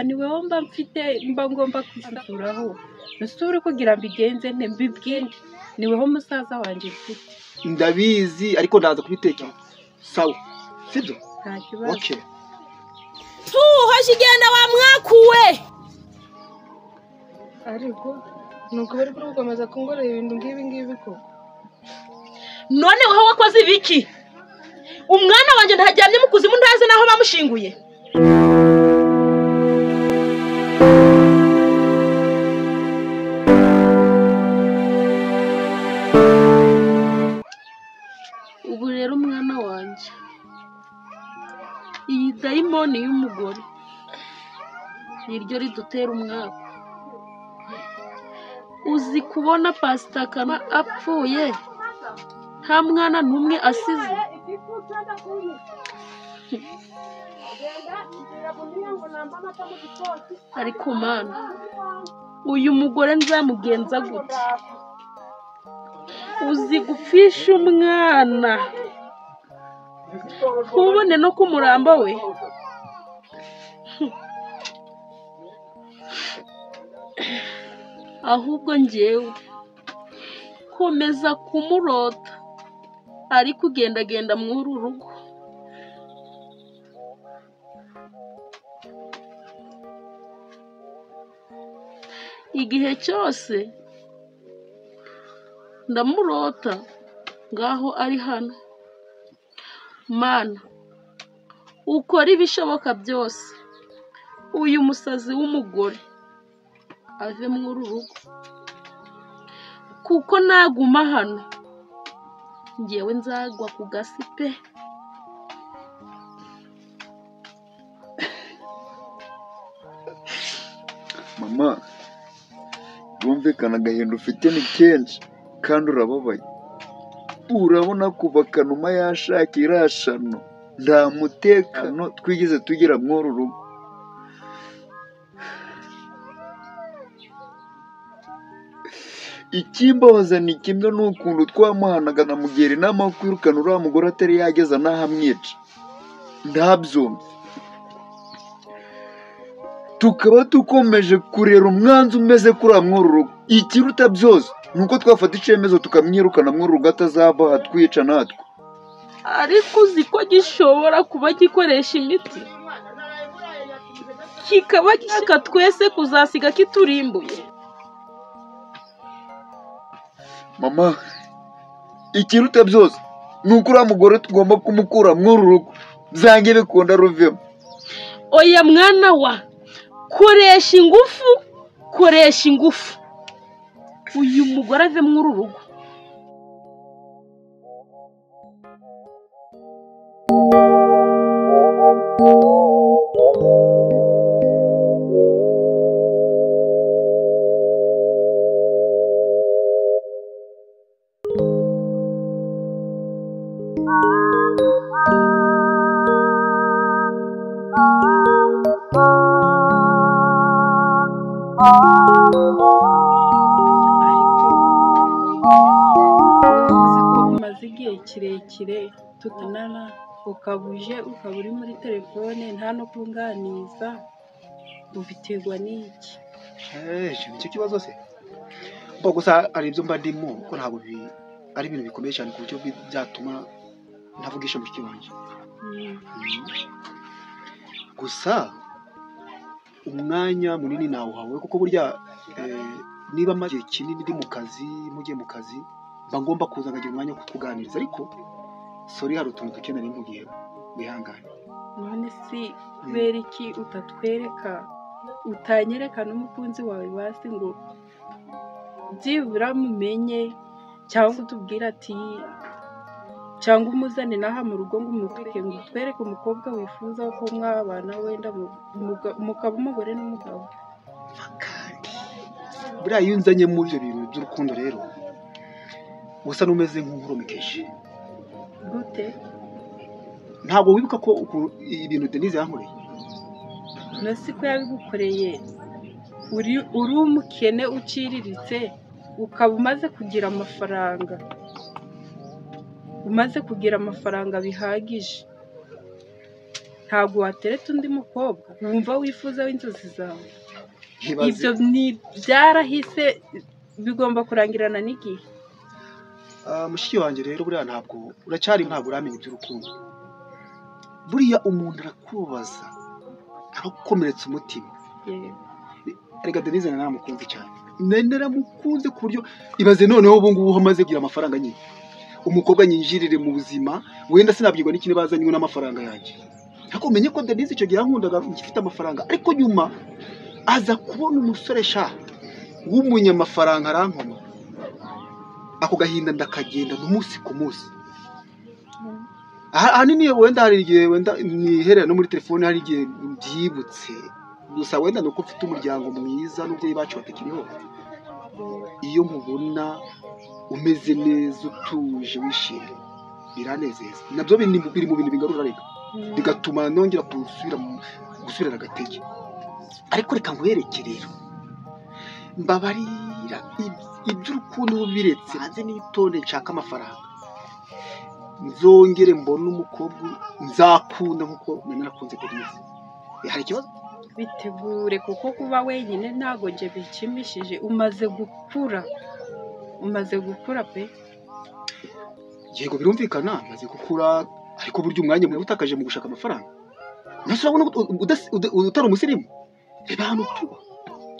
Ni wowe mba mfite, mba ngomba kwisuraho. Ese uri kugira mbigenze nte mbibwire? Ni wowe musaza wanjye mfite. Ndabizi ariko ndaza kubitekera. Sawa, sibyo? Nta kibazo. Okay. Tuhoje igenda wa mwakuwe. Ariko nuko bari gukomeza kungorera ibintu ngibi ngibi ko. None wowe wakoze ibiki? Umwana wanjye ntajyamye mu kuzimu ntazi naho bamushinguye. Ubu rero umwana wanjye, iyi dayimoni y'umugore niryo ridutera umwaka. Uzi kubona Pastor Kana apfuye nta mwana n'umwe asize? Ariko Mana, uyu mugore nzamugenza gute? Uzi gupfisha umwana ntubone no kumurambo we? Ahubwo njyewe komeza kumurota ari kugendagenda mw'uru rugo. Igihe cyose ndamurota ngaho ari hano. Mana, ukora ibishoboka byose uyu musazi w'umugore ave mw'uru rugo, kuko naguma hano njyewe nzagwa ku gasi pe. Mama, birumvikana agahinda ufite ni kenshi kandi urababaye. Urabona kuva Kanuma yashaka irashano nta mutekano twigeze tugira mw'uru rugo. Ikimbabaza ni kimwe n'ukuntu twamuhanaga nkamugira inama yo kwirukana uriya mugore atari yageza n'aho amwica, ntabyumve. Tukaba dukomeje kurera umwanzi umeze kuriya mw'uru rugo. Ikiruta byose ni uko twafata icyemezo tukamwirukana mw'uru rugo atazava atwica natwe. Ariko uzi ko gishobora kuba gikoresha imiti kikaba gishaka twese kuzasiga kiturimbuye. Mama, ikiruta byose ni uko uriya mugore tugomba kumukura mw'uru rugo byange bikunda ruvemo. Oya mwana wa, koresha ingufu, koresha ingufu uyu mugore ave mw'uru rugo. Umaze igihe kirekire tutanana, ukaba uje ukaba uri muri telefone nta no kunganiza, ubiterwa n'iki? Icyo kibazo se mba gusa ari ibyo mba ndimo ko ntabwo ari ibintu bikomeye cyane ku buryo byatuma ntavugisha mushiki wanjye. Gusa umwanya munini nawuhawe kuko burya niba maze igihe kinini ndi mu kazi, mugiye mu kazi, mba ngomba kuza nkagira umwanya wo kukuganiriza. Ariko sorry, hari utuntu duke nari mpugiyeho, wihangane. None si kubera iki utatwereka, utanyereka n'umukunzi wawe basi ngo byibura mumenye, cyangwa utubwire ati, cyangwa umuzane n'aha mu rugo ngo umutwereke, ngo utwereke umukobwa wifuza ko mwabana, wenda mukaba umugore n'umugabo. Kandi buriya iyo unzanye muri ibyo bintu by'urukundo rero usa n'umeze nk'uhuromekeshe. Gute? Ntabwo wibuka ko ibintu Denise yankoreye? Nasi ko yabigukoreye uri umukene uciriritse, ukaba umaze kugira amafaranga, umaze kugira amafaranga bihagije. Ntabwo watereta undi mukobwa wumva wifuza w'inzozi zawe. Ibyo ni byarahise, bigomba kurangirana n'igihe. Mushiki wanjye rero buriya ntabwo uracyari, ntabwo uramenya iby'urukundo. Buriya umuntu arakubaza akagukomeretsa umutima. Erega Denise naramukunze cyane, naramukunze ku buryo ibaze noneho ubu ngubu amaze kugira amafaranga nyine, umukobwa nyinjirire mu buzima wenda sinabyigwa n'ikindi bazanywe n'amafaranga yanjye. Ariko umenye ko Denise icyo gihe yankundaga ngifite amafaranga, ariko nyuma aza kubona umusore sha w'umunyamafaranga arankoma. Ako gahinda ndakagenda umunsi ku munsi. Ahanini wenda hari igihe wenda niherera no muri telefone, hari igihe byibutse gusa wenda nuko mfite umuryango mwiza n'ubyeyi bacu batakiriho. Iyo nkubona umeze neza utuje wishimye biranezeza, nabyo biri mu bintu bigarura reka bigatuma nongera gusubirana agatege. Ariko reka nkwereke rero, mbabarira iby'urukundo biretse hanze n'itonde nshaka amafaranga, nzongere mbone umukobwa nzakunda nkuko narakunze Denise. Hari ikibazo? Bitegure kuko kuba wenyine ntago nje bishimishije. Umaze gukura, umaze gukura pe. Yego birumvikana maze gukura, ariko burya umwanya munini utakaje mu gushaka amafaranga. Nase urabona utari umusirimu? Reba hano tuba,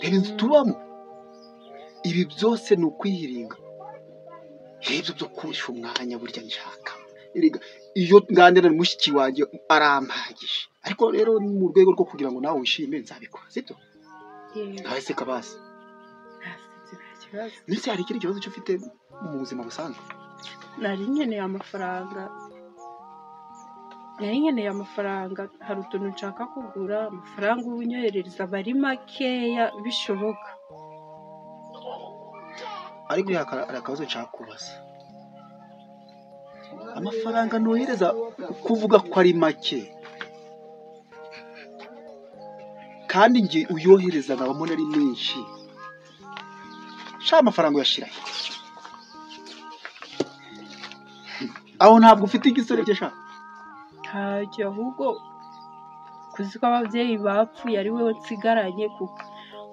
reba inzu tubamo. Ibi byose ni ukwihiringa. Ibyo byo kurisha umwanya burya nshaka. Erega iyo nganira na mushiki wanjye arampagije. Ariko rero mu rwego rwo kugira ngo nawe wishime nzabikora, sibyo? Nawe se kabasi. Nese hari ikindi kibazo cyo ufite mu buzima busanzwe? Nari nkeneye amafaranga. Nari nkeneye amafaranga, hari utuntu nshaka kugura, amafaranga ubunyoherereza bari makeya bishoboka. Ariko hari akabazo nshaka kubaza. Amafaranga nohereza kuvuga ko ari make, kandi nge uyohereza nkabamo ari menshi, sha amafaranga uyashira aho ntabwo ufite igisore sha? Ntacyo, ahubwo kuzi ko ababyeyi bapfuye ari wowe nsigaranye, kuko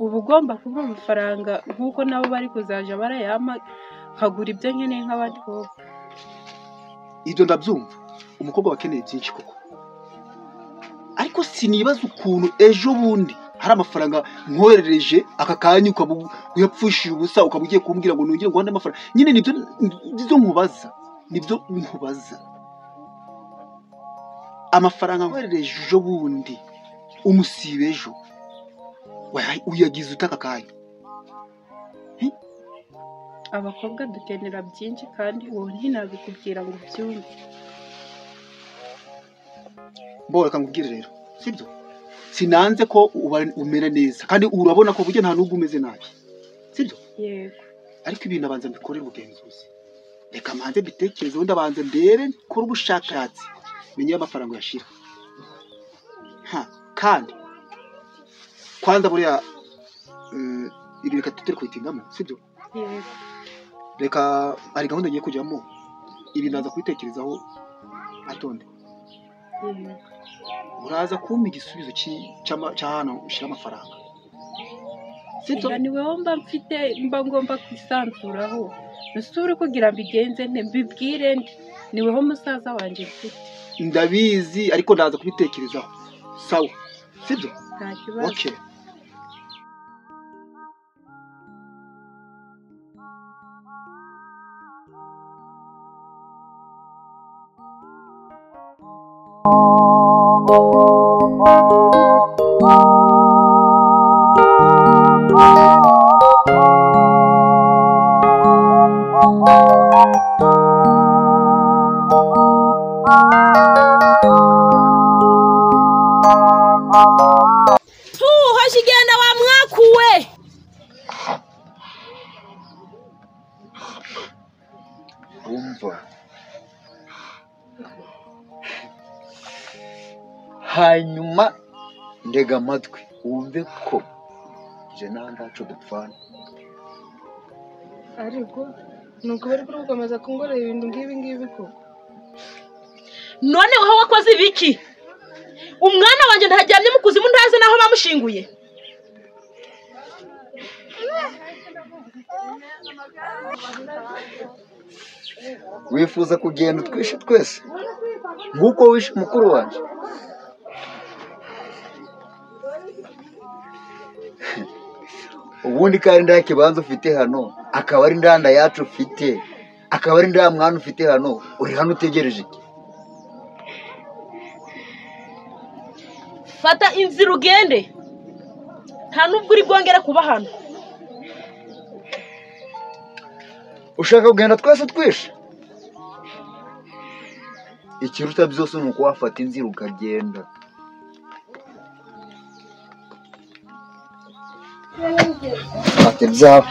uba ugomba kuba amafaranga nk'uko nabo bari kuzaja barayampa nkagura ibyo nkeneye nk'abandi bose. Ibyo ndabyumva, umukobwa wakeneye byinshi koko, ariko sinibaza ukuntu ejo bundi hari amafaranga nkoherereje aka kanya ukaba uyapfushije ubusa, ukaba ugiye kumbwira ngo nongere nguhane amafaranga. Nyine nibyo nkubaza, nibyo nkubaza. Amafaranga nkoherereje ejo bundi umusibe ejo uyagize utaka kanya. Abakobwa dukenera byinshi kandi uwo ntinabikubwira ngo ubyumve. Mbo reka nkubwire rero, sibyo? Sinanze ko umera neza kandi urabona ko burya nta nubwo umeze nabi, sibyo? Yego. Ariko ibintu abanza mbikorere ubugenzuzi, reka manze mbitekereze, ubundi abanza ndebe kora ubushakashatsi menye amafaranga yashira. Kandi kwanza buriya ibi reka tutari kubitingamo, sibyo? Yego. Reka hari gahunda ngiye kujyamo, ibi ndaza kubitekerezaho atonde. Uraza kumpa igisubizo cya hano ushyira amafaranga, sibyo? Ni wowe mba mfite, mba ngomba kwisanzuraho. Ese kugira mbigenze nte, mbibwire nde? Ni wowe musaza wanjye mfite. Ndabizi ariko ndaza kubitekerezaho. Sawa, sibyo? Nta kibazo. Okay. Tuhashigenda wa mwakuwe. Umva hanyuma ndega amatwi wumve ko je nawe ntaco dupfana. Ariko nuko bari gukomeza kungorera ibintu ngibi ngibi koko. None wowe wakoze ibiki? Umwana wanjye ntajyamye mu kuzimu ntazi naho bamushinguye. Wifuza kugenda utwishe twese nk'uko wishe mukuru wanjye? Ubundi kandi nta kibanza ufite hano, akaba ari ndanda yacu ufite, akaba ari nda mwana ufite hano, uri hano utegereje iki? Fata inzira ugende, nta nubwo uri bwongere kuba hano. Ushaka kugenda twese twishe? Ikiruta byose ni uko wafata inzira ukagenda. Fata ibyawe.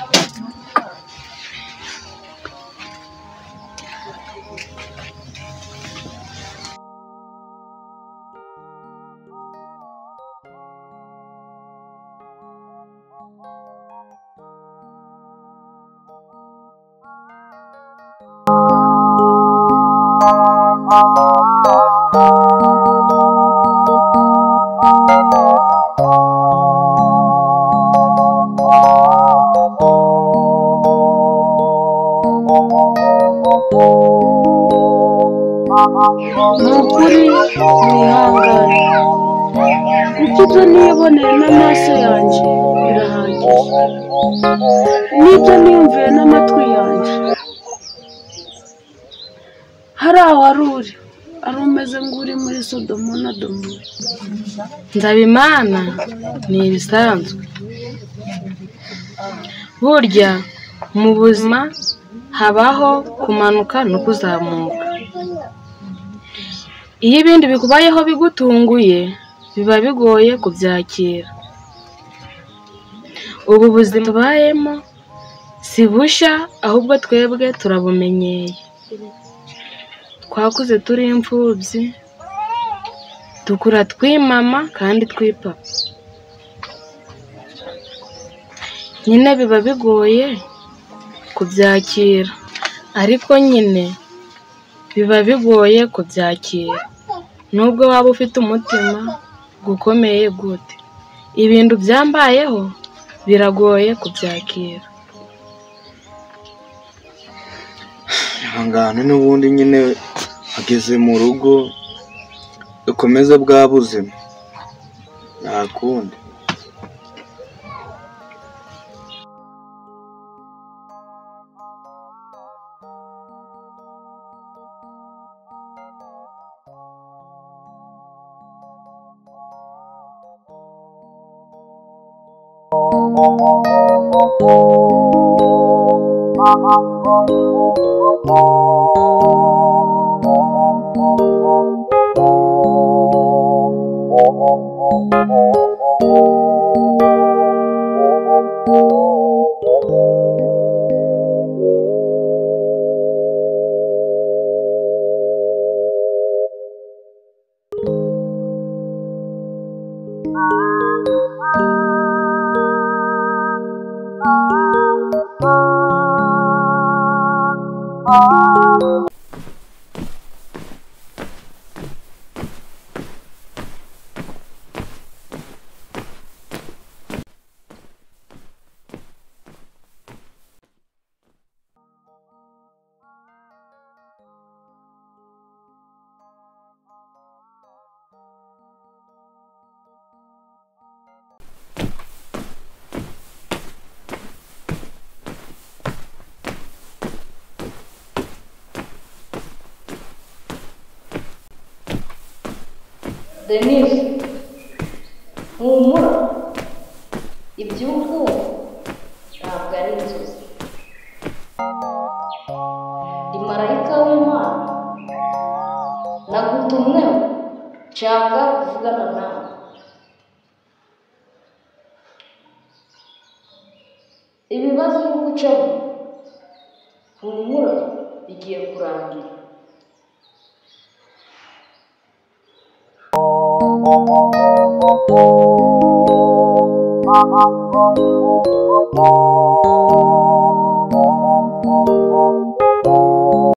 Ni ukuri mwihangane, kuko ibyo niboneye n'amaso yanjye birahagije, n'ibyo niyumviye n'amatwi yanjye. Hari aho wari uri, ari umeze nk'uri muri Sodomu na Gomora. Nsabimana ni ibisanzwe. Burya mu buzima habaho kumanuka no kuzamuka. Iyo ibindi bikubayeho bigutunguye, biba bigoye kubyakira. Ubu buzima tubayemo si bushya, ahubwo twebwe turabumenyeye. Twakuze turi imfubyi, dukura twimama kandi twipapa. Nyine biba bigoye kubyakira, ariko nyine biba bigoye kubyakira. Nubwo waba ufite umutima gukomeye gute, ibintu byambayeho biragoye kubyakira. Ihangane n'ubundi nyine ageze mu rugo, dukomeze bwa buzima, nta kundi. Denise, humura, iby'ubu ntabwo ari inzozi. Ndi marayika w'Imana, nagutumweho, nshaka kuvugana nawe. Ibibazo uri gucamo, humura, bigiye kurangira.